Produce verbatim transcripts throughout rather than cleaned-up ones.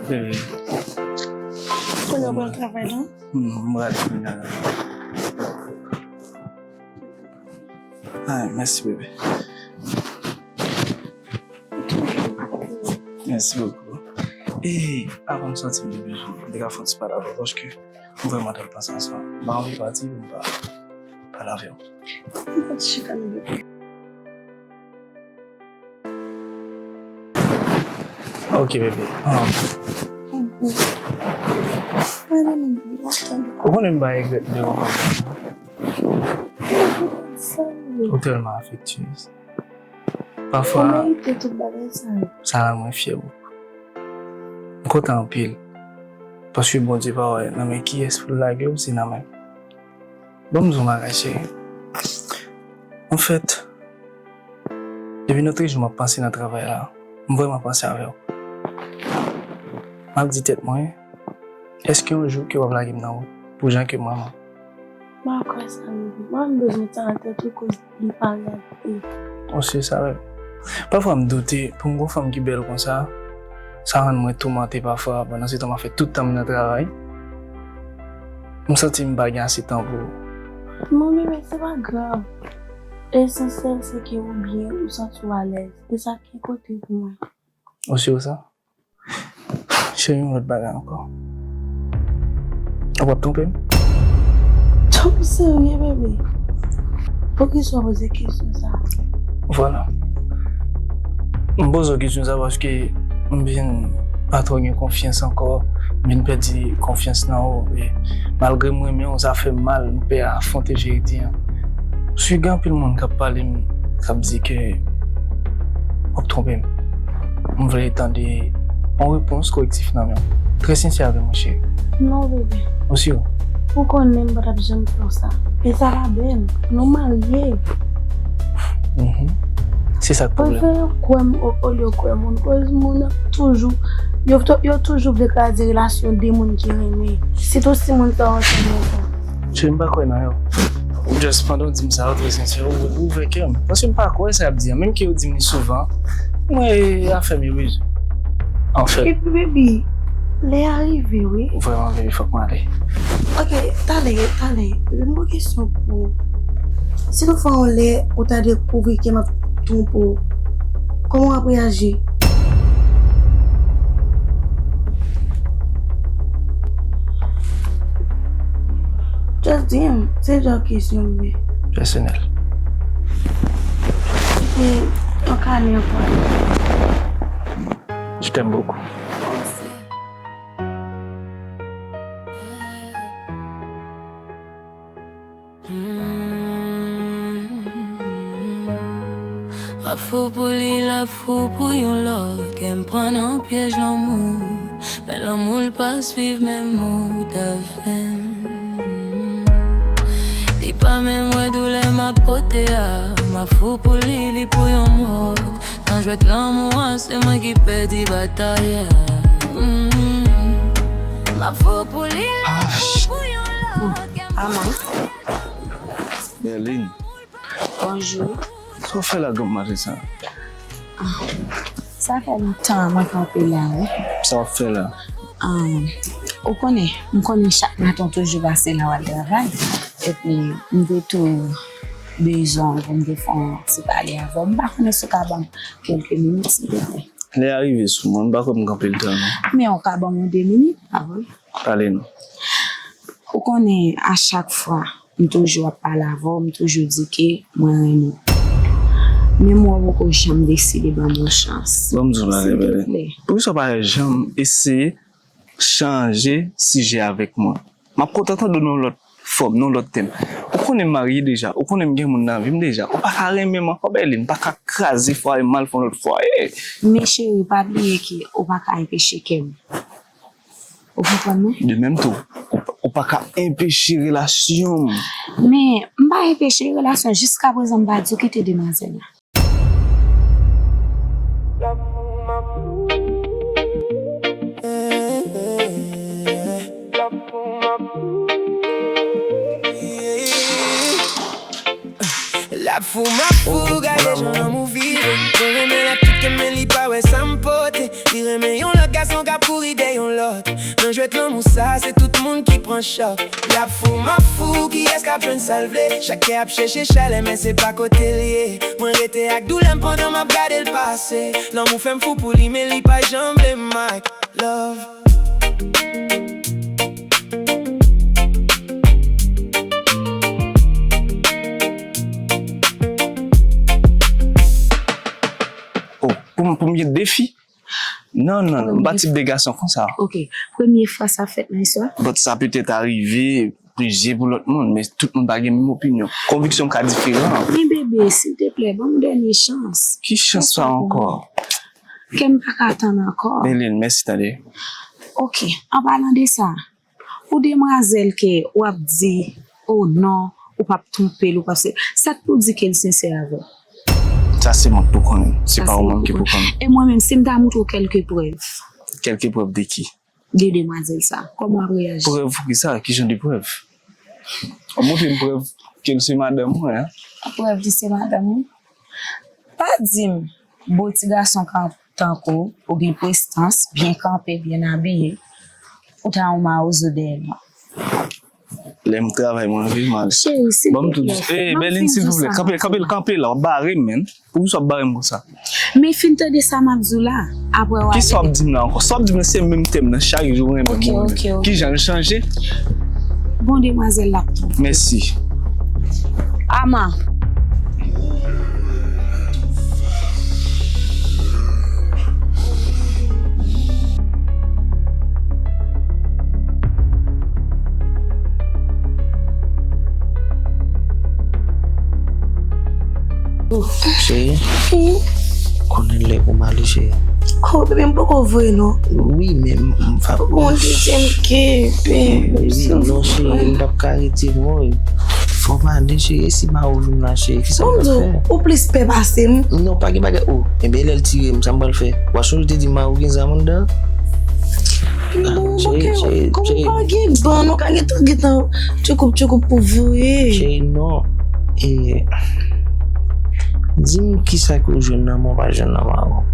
Kounye a w pral travay la? Hmm, m prale kounye a la. Ah, mèsi, bebe. Mèsi bokou. E, avan m sòti, bebe, m te ka fè yon ti pale avè w, paske m vrèman t ap panse a sa. M pa anvi pati pou m pa pale avè w. M pa t chita non, bebe. Ok, bebe. Ah. Ou konnen m pa regrèt de ou. Ou tèlman afektyez. Pafwa, ou merite tout bagay sa yo. Sa rann mwen fyè bokou. M kontan anpil. Paske Bondye pa wè nan men kiyès pou l lage w, se nan men m. Ban m di w yon bagay, cheri. Anfèt, depi lòt jou m ap panse nan travay la, m vrèman panse avè w. M ap di tèt mwen, èske yon jou ke w ap lage m nan wout pou jan ke m renmen w? M pa kwè sa, bebe. Mwen menm bezwen tan nan tèt ou koz li pa reyalite. Ou si sa menm? Pafwa m doute pou m gon fanm ki bèl konsa, sa rann mwen toumante pafwa, pandan se tan m ap fè tout tan m nan travay. M santi m pa gen ase tan pou ou. Mon bebe, se pa grav. Esansyèl se ke ou byen, ou santi w alèz. E sa ki enpòtan pou mwen. Ou si w sa? Cheri, yon lòt bagay ankò. Ou p ap twonpe m? Tanm serye, bebe. Poukisa w poze kesyon sa? Vwala. M poze w kesyon sa paske m vin pa twò gen konfyans ankò. M vin pèdi konfyans nan ou. E malgre m renmen w, sa fè m mal. M pè afwonte verite an. Paske gen anpil moun k ap pale m, k ap di ke w ap twonpe m. M vle tande yon repons korektif nan men w. Trè sensè avè mwen, cheri. Non, bebe. Ou si? Ou konnen m pa t ap janm fè w sa. E sa pa bèl. Nou marye. Mhm. Se sa k pwoblèm. Prefere yo kwè m o-, olye yo kwè moun. Koz moun ap toujou, yo to-, yo toujou vle kraze relasyon de moun ki renmen. Sitou si moun sa yo ansanm lontan. Cheri, m pa kwè nan yo. Ou just pandan w di m sa, ou trè sensè, ou, ou ouvè kè m. Paske m pa kwè sa y ap di an. Menm ke yo di m li souvan, mwen, afè m yo bezwen. Anfèt. Epi, baby, lè a rive, wi. Ou vrèman, baby, fòk m ale. Ok, talè, talè. Baby, m gon kesyon pou ou. Si toutfwa yon lè ou ta dekouvri ke m ap twonpe w, kòman w ap reyaji? Just di m, se jan kesyon m ye. Pèsonèl. E, yon kanè ankò. Je t'aime beaucoup. Mèsi. M ap fou pou li, l ap fou pou yon lòt. Kè m pran nan pyèj lanmou. Men lanmou l pa swiv menm wout avè m. Li pa menm wè doulè m ap pote a. M ap fou pou li, li pou yon mòt. Nan jwèt lanmou an, se mwen ki pèdi batay a. M ap fou pou li, l ap fou pou yon lòt. Kè m pran nan pyèj lanmou. Berline. Bonjou. Sa w fè la granm maten sa? Ah, sa fè lontan mwen kanpe la, wi. Sa w ap fè la? Ah, ou konnen, m konnen chak maten w toujou pase la w al travay. Epi, m te tou bezwen w pou m te fè yon ti pale avè w. M pa konnen si w ka ban m kèlke minit, silvouplè. Lè a rive sou mwen, m pa kwè m kanpe l tan, non. Men w ka ban m yon de minit, pa vre? Pale non. Ou konnen, a chak fwa, m toujou ap pale avè w, m toujou di ke mwen renmen w. Men mwen poko janm deside ban m yon chans. Ban m di w bagay, bebe. Silvouplè. Poukisa w pa janm eseye chanje sijè avèk mwen? M ap kontan tande w nan yon lòt fòm, nan yon lòt tèm. Ou konnen m marye deja, ou konnen m gen moun nan vi m deja. Ou pa ka renmen m ankò, Berline, m pa ka kraze fwaye m al fè yon lòt fwaye. Men cheri, pa bliye ke ou pa ka enpeche kè m. Ou konprann mwen? De menm tou, ou pa, ou pa ka enpeche relasyon m. Men, m pa enpeche relasyon, jiskaprezan m pa di w kite demwazèl la. L ap fou, m ap fou, gade jan lanmou vire. Mwen renmen l ak tout kè m, men li pa wè sa m pote. Li renmen yon lòt gason k ap kouri dèyè yon lòt. Nan jwèt lanmou sa, se tout moun ki pran chòk. Y ap fou, m ap fou, kiyès k ap jwenn sa l vle? Chak kè ap chèche chalè, men se pa kote l ye. Mwen rete ak doulè m pandan m ap gade l pase. Lanmou fè m fou pou li, men li pa janm vle m ak love. Oh, pou m, pou m gen de fi? Non, non, non, m pa tip de gason konsa. Ok, premye fwa sa fèt nan istwa? But sa petèt arive plizyè pou lòt moun, men tout moun pa gen menm opinyon. Konviksyon ka diferan. Men bebe, silteplè, ban m dènye chans. Ki chans sa ankò? Kè m pa ka tann ankò. Belin, mèsi tande. Ok, an palan de sa, ou demwazèl ke w ap di, oh non, ou p ap twonpe l, ou p ap se, sa k pou di ke l sensè avè w? Sa se mwen k pou konnen. Se pa ou menm ki pou konnen. E mwen menm, si m ta montre w kèlke prèv? Kèlke prèv de ki? De demwazèl sa. Kòman w ap reyaji? Prèv pou ki sa? Ki jan de prèv? Ou montre m prèv ke l se madanm mwen, en? Prèv li se madanm ou? Pa di m, bo ti gason kan-, tankou w, ou gen prestans, byen kanpe, byen abiye, ou ta yon mawozo dèyè mwen. Lè m travay, mwen anvi mal. Cheri, silteplè. Ban m tou di. Eh, Bèlin, silvouplè. Kanpe, kanpe, kanpe la, w ap bare m, menn. Poukisa w ap bare m konsa? Men fin tande sa m ap di w la. Apre w ale. Kisa w ap di m la ankò? Sa w ap di m la, se menm tèm nan chak jou, renmen moun. Ok, ok, ok. Kijan l chanje? Bon, demwazèl la ap twonpe. Mèsi. Ama. Cheri, konnen lè pou m ale, cheri. Oh, bebe, m poko voye non. Wi, men m, m pa. Bon, dezyèm ke, bebe. Non, cheri, m p ap ka rete, bon. Fò m ale, cheri, e si mawo vin la, cheri, kisa m ap fè? Ou plis pè pase m. Non, pa gen bagay. Oh, enben lè l tire m, sa m pral fè? W a sonje w te di mawo gen zam anndan? Bon, cheri, ok, cheri, kòm cheri. Ou pa gen ban, ou ka gentan, gentan tchoukoub, tchoukoub pou voye. Cheri, non. E, di m kisa ke w jwenn nan men w pa jwenn nan men w.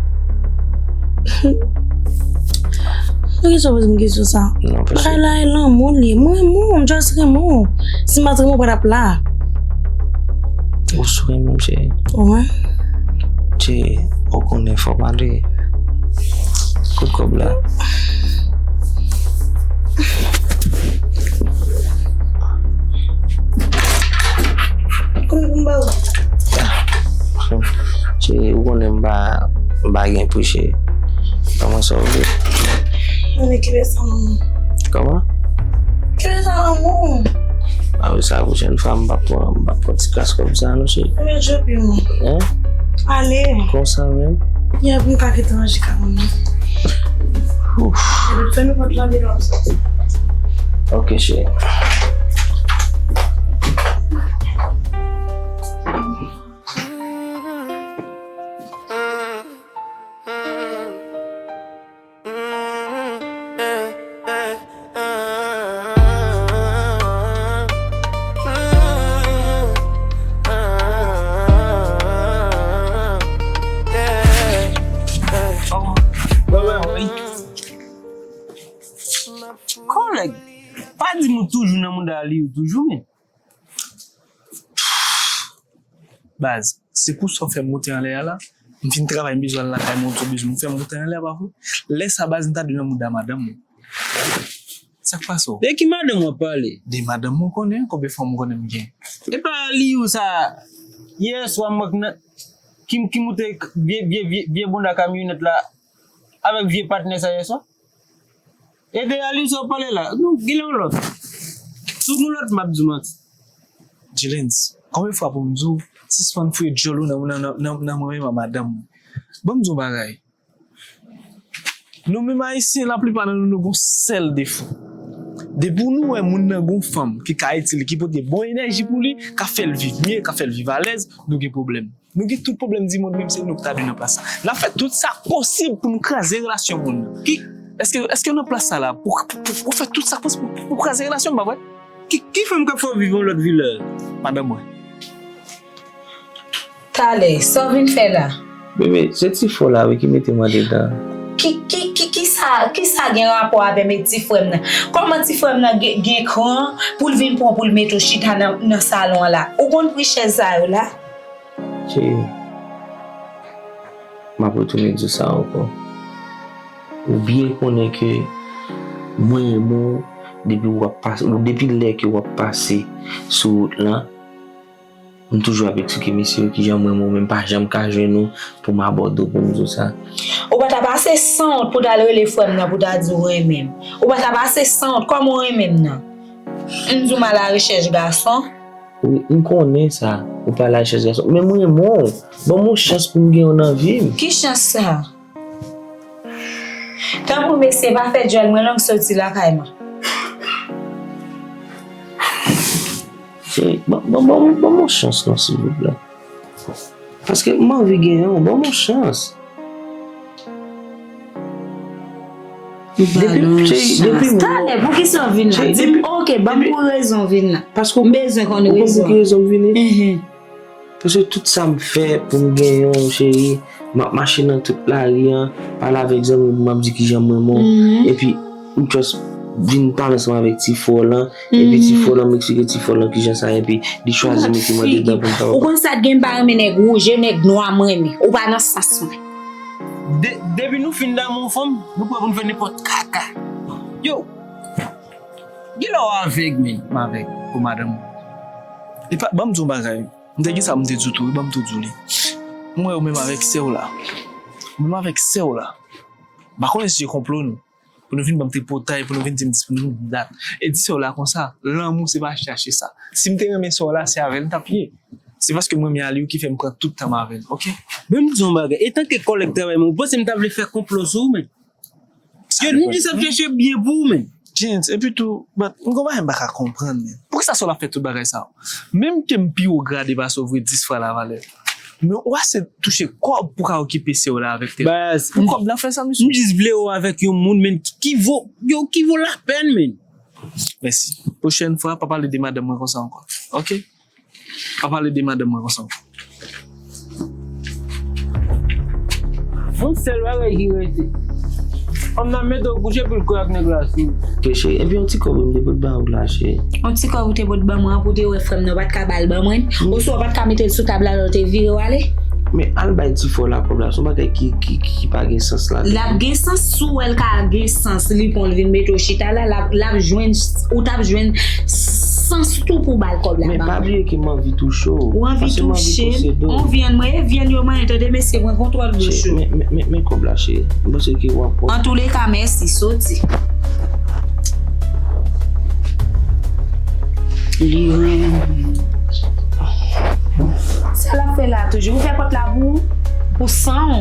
Poukisa w poze m kesyon sa? Non, paske bagay la e lanmou li ye. Mwen renmen w, m just renmen w. Si m pa t renmen w, w pa t ap la. Ou sou renmen m, cheri? Wi. Cheri, ou konnen fò m ale. Kot kòb la? Konnen pou m ba ou. Cheri, ou konnen m pa, m pa gen pri, cheri. Ban mwen sa w vle. Mwen kenbe sa nan men w. Kòman? Kenbe sa nan men w. A wi, sa pwochèn fwa m p ap pran, m p ap pran ti kras kòb sa non, cheri. Mwen djòb yo. Hein? Ale. Konsa menm? Yè pou m ka kite ranje kay mwen nan. Ouf. Epi fè nou kont lan devan sa. Ok, cheri. Kòlèg, pa di m ou toujou nan mouda Aliou toujou, men. Baz, se pou sa w fè m moute anlè a la. M fin travay, m bezwen al lakay mwen, ou bezwen m fè m moute anlè a, pa vre? Lè sa, baz, m ta dwe nan mouda madanm mwen. Sa k pase w? De ki madanm w ap pale? De madanm mwen konnen, konbyen fanm ou konnen m gen? E pa Aliou sa, yè swa m wè k nan, ki, ki moute vye, vye, vye, vye bounda kamyonèt la avèk vye patnè sa yè swa? E de Aliou sa w pale la, nou gen yon lòt. Si w gen lòt, m ap di w manti. Jilens, konbyen fwa pou m di w, sispann fouye djòl ou nan, nan, nan, nan, nan mwen menm ak madanm mwen? Ban m di w yon bagay. Nou menm Ayisyen, laplipa nan nou, nou gon sèl defo. Depi nou wè moun nan gon fanm ki ka itil li, ki pote bon enèji pou li, ka fè l viv mye, ka fè l viv alèz, nou gen pwoblèm. Nou gen tout pwoblèm di mond, menm se nou ki ta dwe nan plas sa. N ap fè tout sa k posib pou nou kraze relasyon moun nan. Ki, èske, èske w nan plas sa la, pou, pou, pou, pou fè tout sa k posib pou, pou kraze relasyon, pa vre? Ki, ki fanm k ap fè w viv yon lòt vi lè? Madanm mwen. Talè, sa w vin fè la? Bebe, se ti fo la wi ki mete m andedan. Ki, ki, ki, ki sa A, kisa gen rapò avè m e ti frè m nan? Kòman ti frè m nan gen, gen kran pou l vin pran pou l mete w chita nan, nan salon an la? Ou konn pri chèz sa yo la? Cheri, m ap retounen di w sa ankò. Ou byen konnen ke mwen renmen w depi w ap pase, ou depi lè ke w ap pase sou wout lan, m toujou ap eksplike mesye yo kijan mwen, mwen menm pa janm ka jwenn ou pou m abòde w pou m di w sa. Ou pa ta pase san wont pou w t al rele frè m nan pou w ta di w renmen m. Ou pa ta pase san wont kòman w renmen m nan. M di w m al arechèch gason. Wi, m konnen sa. Ou pa al arechèch gason. Men m renmen w. Ban m yon chans pou m gen w nan vi m. Ki chans sa? Tanpri mesye, pa fè djòl, mwen long soti lakay mwen. Cheri, ban, ban, ban, ban m yon chans non, silvouplè. Paske m anvi genyen w, ban m yon chans. Depi, cheri, depi m... Talè, poukisa w vin la? Di m, oke, ban m yon rezon w vin la. Paske m bezwen konn rezon. Ou konn pou ki rezon m vini? Paske tout sa m fè pou m genyen w, cheri, m ap mache nan tout lari an, pale avèk zanmi m, m ap di kijan m renmen w, epi ou just vin pale ansanm avèk ti frè w lan, epi ti frè w lan, m eksplike ti frè w lan kijan sa ye, epi li chwazi mete m andedan pou m kapab. Ou konn sa k gen, m pa renmen nèg wouj, e nèg nwa m renmen. Ou pa nan sans mwen. De-, depi nou fin damou yon fanm, nou prè pou n fè nenpòt kaka. Yo, genlè w avèg, men. M avèg pou madanm ou. Epa, ban m di w yon bagay. M te gen sa m te di w tou, wi, ban m tou di w li. M wè ou menm avèk sè w la. Ou menm avèk sè w la. M pa konnen si se konplo nou. Pou nou vin ban m tripotay, pou nou vin di m dis, pou nou vin dat. E di sè w la konsa, lanmou se pa chache sa. Si m te renmen sè w la, se avè l m t ap ye. Se paske m renmen Aliou ki fè m pran tout tan m avè l, oke? Men m di w yon bagay, etanke kòlèg travay mwen, ou panse m ta vle fè konplo sou ou, men? Yo, nou di sa ap chèche byen pou ou, men. James, epi tou, but, m gon bagay m pa ka konprann, men. Poukisa sè w la ap fè tout bagay sa yo? Menm ke m pi wo grade pase w vre dis fwa lavalè. Men ou ase touche kòb pou ka okipe sè w la avèk tèt. Baz, pou kòb la fè sa, mesye. M jis vle w avèk yon moun, men, ki vo, yo, ki vo lapèn, men. Mèsi. Pwochèn fwa, pa pale de madanm mwen konsa ankò. Oke? Pa pale de madanm mwen konsa ankò. Yon sèl bagay ki rete. Fanm nan mete w kouche pou l kwè ak nèg la sou ou. Ke cheri, epi yon ti kòb wi m te pot ba ou la, cheri. Yon ti kòb ou te pot ban mwen an pou w te wè frè m nan, ou pa t ka ba l ban mwen? Oswa w pa t ka mete l sou tab la lè w te vire w ale? Men al bay ti frè w la kòb la, se yon bagay ki, ki, ki, ki pa gen sans ladan. L ap gen sans, si w wè l ka gen sans, li pran l vin mete w chita la, l ap, l ap jwenn, ou t ap jwenn sans tou pou w ba l kòb la ban mwen. Men pa bliye ke m anvi touche w. Ou anvi touche m? On vyann mwen, e vyann yo manyen, tande mesye, pran kontwòl bouch ou. Men, men, men, men kòb la, cheri. M panse ke w ap... Antouleka, mèsi, soti. Li renmen. Sa l ap fè la toujou? Ou fè pòt la pou, pou san w?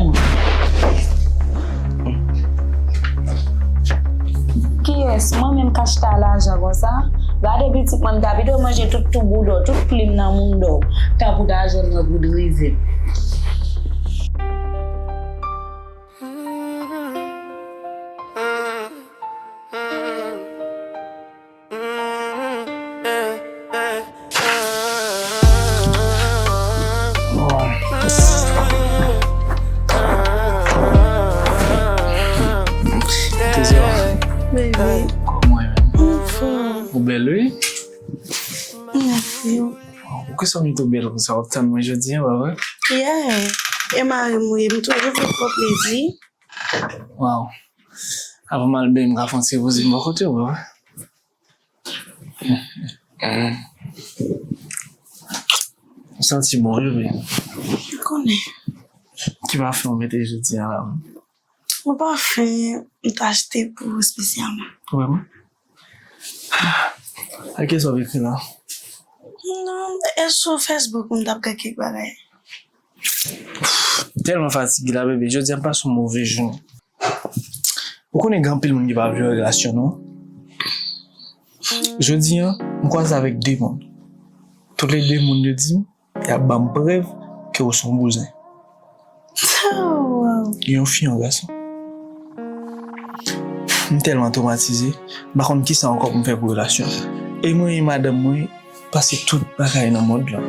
Kiyès? Mwen menm k achete lajan konsa? Gade pitit mwen, m ta pito manje tout tou boudò, tout plim nan moudò, tankou ta jwenn mwen pou drive. Trezò. Baby. Kòman w ye menm? Ou bèl, wi. Mèsi. Poukisa w tou bèl konsa? W ap tann mwen jodi a, pa vre? Yeah. E mari m, wi, m toujou vle fè w plezi. Waw. Avan m al benyen, m ka fè yon ti repoze m bò kote w, pa vre? M santi bon, wi, wi. M konnen. Ki pafen w mete jodi a la menm? Yon pafen m t achte pou ou espesyalman. Vrèman? A kiyès w ap ekri la? Non, e sou Facebook m t ap gade kèk bagay. M tèlman fatige la, bebe. Jodi a m pase yon move jounen. Ou konnen gen anpil moun ki pa vle wè relasyon nou. Jodi a, m kwaze avèk de moun. Tout le de moun yo di m, y ap ban m prèv ke w se yon bouzen. Oh, wow. Yon fi, yon gason. M tèlman twomatize, m pa konn kisa ankò pou m fè pou relasyon. E mwen e madanm mwen pase tout bagay nan mond lan.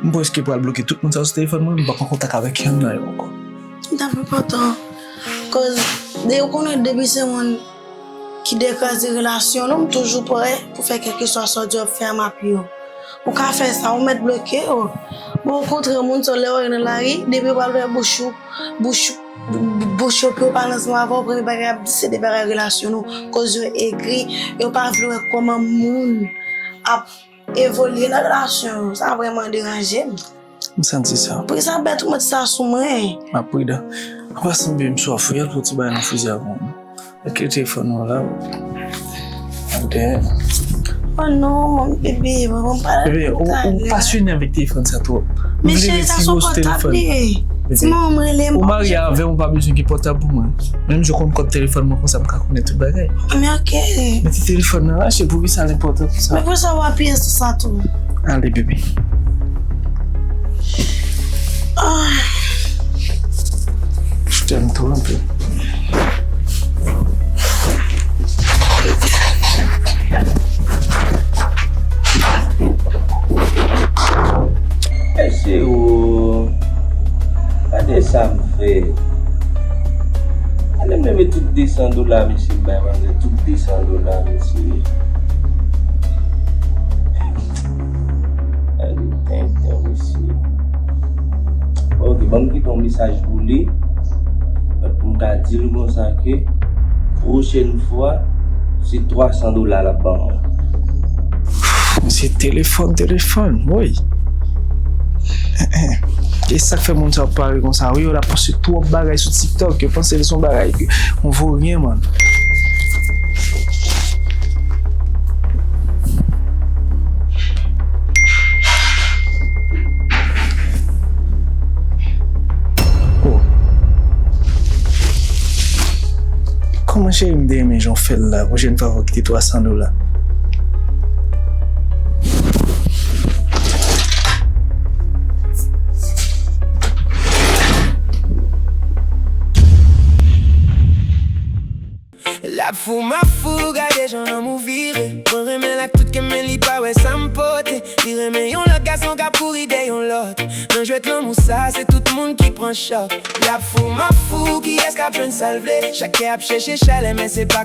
M prèske pral bloke tout moun sa yo sou telefòn mwen, m p ap an kontak avèk yonn nan yo ankò. M t ap enpòtan. Koz de ou konnen depi se moun ki dekraze relasyon nou, m toujou prè pou fè kèlkeswa sa w di w ap fè a, m ap yo. Ou ka fè sa, ou mèt bloke yo. Bon, okontrè, moun sa yo, lè w wè yo nan lari, depi yo pral wè bouch ou, bouch, bouch yo, pou yo pale ansanm avè w, premye bagay y ap di, se de bagay relasyon nou. Koz yo egri, yo pa vle wè kòman moun ap evolye nan relasyon yo. Sa vrèman deranje m. M santi sa. Poukisa bèt ou met sa sou mwen? M ap pridan. An pasan, baby, m swaf wi, al fè yon ti bagay nan frizè a pou mwen. Kite telefòn nan la. Atè. Oh non, mon bébé, mwen pa... Bebe, ou, ou pasyone avèk telefòn sa twòp. Men cheri, sa se yon pòtab li ye. Ti manman m rele m. Ou marye avè m, ou pa bezwen gen pòtab pou mwen. Menm jan w konn kòd telefòn mwen konsa, m ka konnen tout bagay. Men ok. Mete telefòn nan rache, poukisa l enpòtan konsa? Men poukisa w apiye sou sa tou? Ale, bebe. Ah. Tèm tou anpil. Mesye o, gade sa m fè. Ale m leve tout de san dola, mesye, m bay manzè tout de san dola, mesye. Gade tenten, mesye. Ok, ban m kite yon mesaj pou li. Pou m ka di l konsa ke pwochèn fwa, se twa san dola l ap ban mwen. Mesye, telefòn, telefòn, woy. E sa k fè moun sa yo pare konsa. Wi, yo la poste twòp bagay sou TikTok. Yo panse li se yon bagay, yon voryen, man. Oh. Kòman cheri m te renmen jan w fè l la, pwochèn fwa fò w kite twa san dola. L ap fou, m ap fou, gade jan lanmou vire. Mwen renmen l ak tout kè m, men li pa wè sa m pote. Li renmen yon lòt gason k ap kouri dèyè yon lòt. Nan jwèt lanmou sa, se tout moun ki pran chòk. L ap fou, m ap fou, kiyès k ap jwenn sa l vle? Chak kè ap chèche chalè, men se pa